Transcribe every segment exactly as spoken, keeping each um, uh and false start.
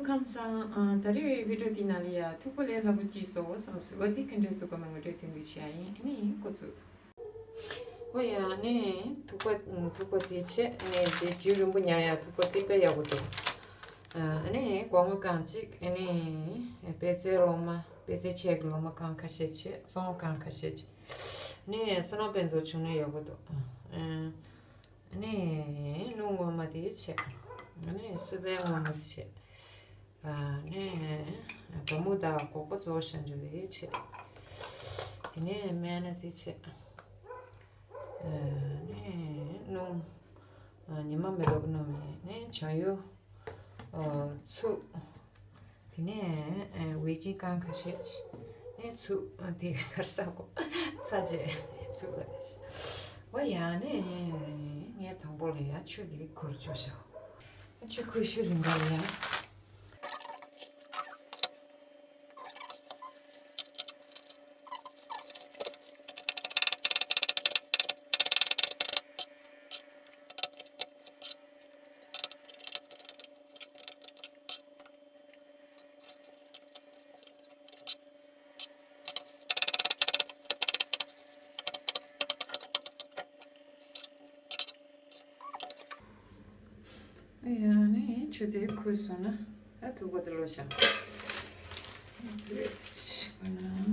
ཁམས་བཟང་། ཨ། ད་རེས་བི་ཌི་ཡོ་འདི་ནང་ལ་ཡ་ཐུག་པ་ལས་སླ་པོ་ཅིག་བཟོ་བསམ་སོང་། འོ་དེ་ག་འདྲས་བཟོ་དགོས་མིན་ངོ་སྤྲོད་ཐེངས་འདི་བྱེད་ཡ་ཡིན། ཨ་ནི་འགོ་བཙུགས། འོ་ཡ། ཨ་ནི་ཐུག་པ་ཐུག་པ་དེ་བྱས། ཨ་ནི་དེ་རྒྱུན་རིང་པོ་ཉར་ཡ་ཐུག་པ་དེ་དཔེ་ཡག་པོ་འདུག་ཨ་ནི་སྒོར་མོ་གང་ཅིག་ཨ་ནི་པད་ཚལ་ལོ་མ། པད་ཚལ་ཆེ་གི་ལོ་མ་གང་ཁ་ཤས་བྱས། བཙོང་གང་ཁ་ཤས་བྱས། ཨ་ནི་བསོད་ནམས་དཔལ་འབྱོར་བྱུང་ན་ཡག་པོ་འདུག་ཨ། ཨ་ནི་སྣུམ་ངོ་མ་དེ་བྱས། ཨ་ནི་སི་པན་ངོ་མ་དེ་བྱས། ཨ་ནི་སྒ་སྨུག་དང་སྒོག་པ་བཙོས་བཞག་རྒྱུ་དེ་བྱས། དེ་ནས་སྨན་སྣ་དེ་བྱས། ཨ་ནི་སྣུམ། ཨ། ཉི་མ་མེ་ཏོག་སྣུམ་ཡིན། ཨ་ནི་བྱང་ཡུ། ཨ། ཚུགས། དེ་ནས་ཨ་ཝེ་ཅིན་རྐང་ཁ་ཤས། ཨ་ནི་ཚུགས། ཨ། དེ་ག་རེ་ཟེར་དགོས། ཚྭ་བྱས་ཚུགས་ལ། འོ་ཡ། ཨ་ནི་ངས་དང་པོ་ལ་ཡ་ཆུ་དེ་ཁོལ་བཅུག་བཞག་ཆུ་ཁོལ་ཤུལ་རིང་ག་ལ་ཡ། ཨ་ཡ། ཨ་ནི་ཆུ་དེ་ཁོལ་སོང་ན་ཨ་ཐུག་པ་དེ་ལོ་བཞག་ཨ་ཙི་ཙི་ཅིག་པ་ན་ཨ་ཨ་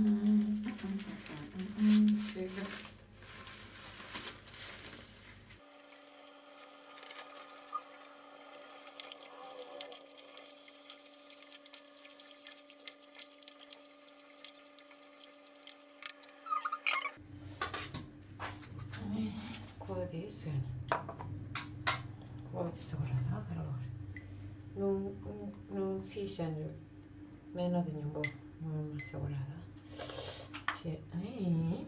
ཨ་ཨ་ཨ་ཨ་ཆེ་ག་ཁོ་དེ་སོན། ཁོ་དེ་སོ་ར་ན་ཧ་ལོ་རེ། སྣུམ་སྣུམ་ཚིག་ཤ་འཇུ། སྨན་སྣ་དེ་མཉམ་པོ་སྣུམ་སོ་ར་ན་བྱས། ཨེ།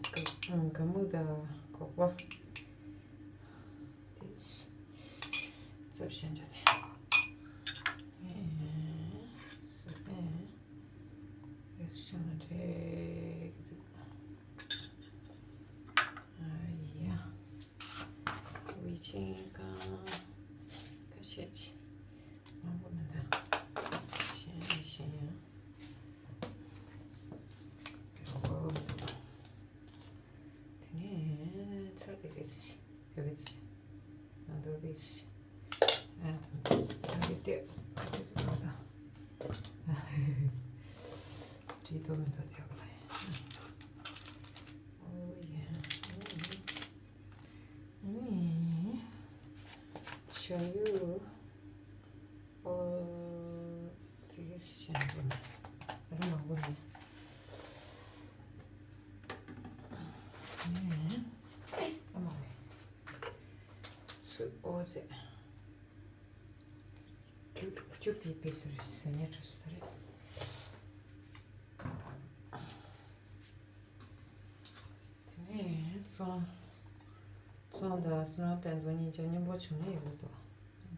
སྒ་སྒ་སྨུག་དང་སྒོག་པ་དེ་ཚབ་ཤ་འཇུ་དེ། ཨེ། སོ་ཨེ། ཨེ་ཤ་ན་དེ་གི་དེ། ཨ་ཡ། ཝེ་ཅིན་རྐང་ཁ་ཤས་ཅིག་མང་པོ་མི་འདུག་གཞན་ཡང་གཞན་ཡང་། དེ་ནས་ཚྭ་དེ་གི་ཅིག་དེ་གི་ཅིག་ང་འདོད་པའི་ཨ་ཨ་རེ་དེ་ཁ་ཚིག་ཚིག་པ་དང་བྲིས་དོ་མི་འདུག་དེ་ག་ལ་ཡིན། ཨོ་ཡ། ཨ་ནི་བྱང་ཡུ། ཨོ། དེ་ག་ཞིག་བྱས་ན་འགྲིག་མ་རེད། མང་པོ་རེད། ཨ་ནི་ཨ་མ་རེད། ཚུར་ཨོ་ཟེར། ཅུ་ཅུ་པི་པི་སུ་རེད་ཟེར་ཉན་འགྲོ་སོང་རེད། དེ་ནས་བཙོང་བཙོང་དང་བསོད་ནམས་དཔལ་འབྱོར་གཉིས་ཀ་མཉམ་པོ་བྱུང་ན་ཡག་པོ་འདུག་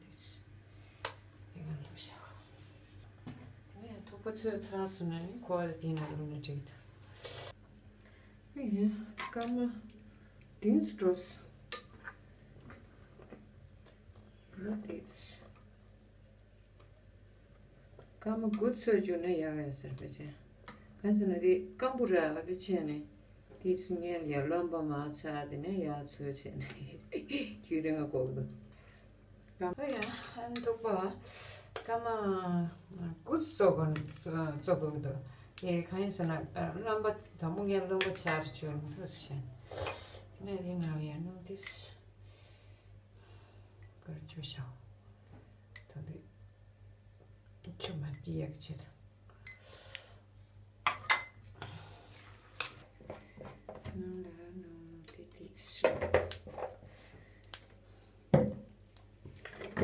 དེ་ཡི་ག་ལོ་ཤ། དེ་ནས་ཐུག་པ་ཚོས་ཚར་སོང་ན་ནི་ཁོ་བ་དེ་ནང་བླུགས་ན་འགྲིག་འདུག་ཨེ། སྐར་མ་བདུན་འགྲོ་སོང་། ལོ་དེ། སྐར་མ་དགུ་ཚོད་བཅུག་ན་ཡག་ཡོད་ཟེར་བ་ཅན། གང་ཟེར་ན་དེ་སྐམ་པོ་ར་དེ་བྱས་ནས་དེ་ཚོ་ཉལ་ཡ་རློན་པ་མ་ཚ་དེ་ནས་ཡག་ཚོད་བྱས་ནས་རྒྱུན་རིང་ང་འགོར་གི་འདུག་སྐམ་པོ་ཡ་ཨ་ནི་འདུག་པ། སྐར་མ་དགུ་ཚོད་གོ་ཚོད་གོ་གི་འདུག་དེ་གང་ཡིན་ཟེར་ན་རློན་པ་དང་པོ་ངས་རློན་པ་ཆར་བཅུག་འདུག་ཟེར། དེ་ནས་དེ་ནང་ལ་ཡ་སྣུམ་དེ་སྐར་བཅུ་ཤོག་ད་དེ་ཆུ་མ་སྐྱིད་ཡག་ཆེད། ནང་ལ་ནང་དེ་དེ་ཤོག་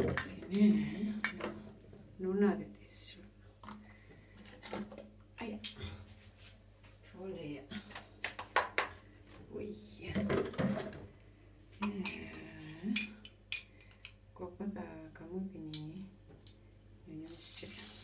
དེ་ནས་ནང་ན་དེ་དེ་ཤོག་ཨ་ཡ། ཁྲོ་ལེ་ཡ། ཨོ་ཡ། སྒོག་པ་དང་སྒ་སྨུག་དེ་གཉིས་ཉུང་ཉུང་ཞིག་བྱས།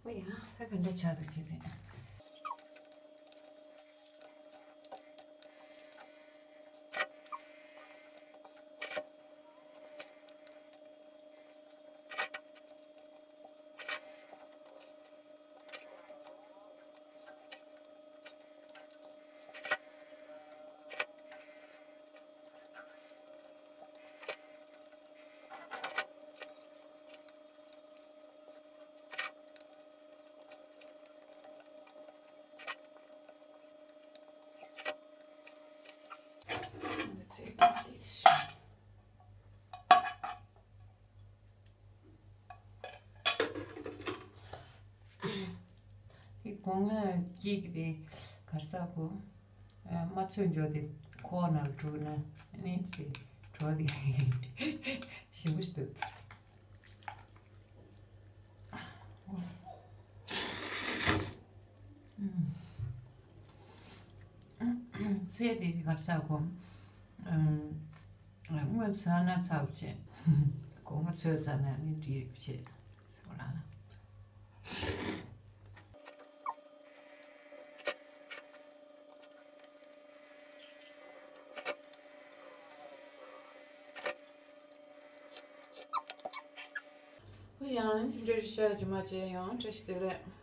ཨོ་ཡ། ད་ག་འདྲ་ཆགས་འདུག་ཅེས་དེ། Let's see this. དེ་སྒོ་ང་སྐྱིད་ཀྱི་དེ་གར་ས་གོ། མ་ཚོད་འཇོག་དེ་ཁོག་ནང་འགྲོ་ན་ནི་དེ་གྲོ་དེ་ཞིམ་པོ་ཞིག་འདུག་ཚལ་དེ་གར་ས་གོ། སྔོན་ཚར་ན་ཚར་བྱས། གོང་མ་ཚོད་ཚར་ན་ནི་འགྲིག་བྱས། སོ་ལ། ཡང་འདི་འདྲ་རེད་ཤག་རྗེས་མ་མཇལ་ཡོང་། བཀྲ་ཤིས་བདེ་ལེགས།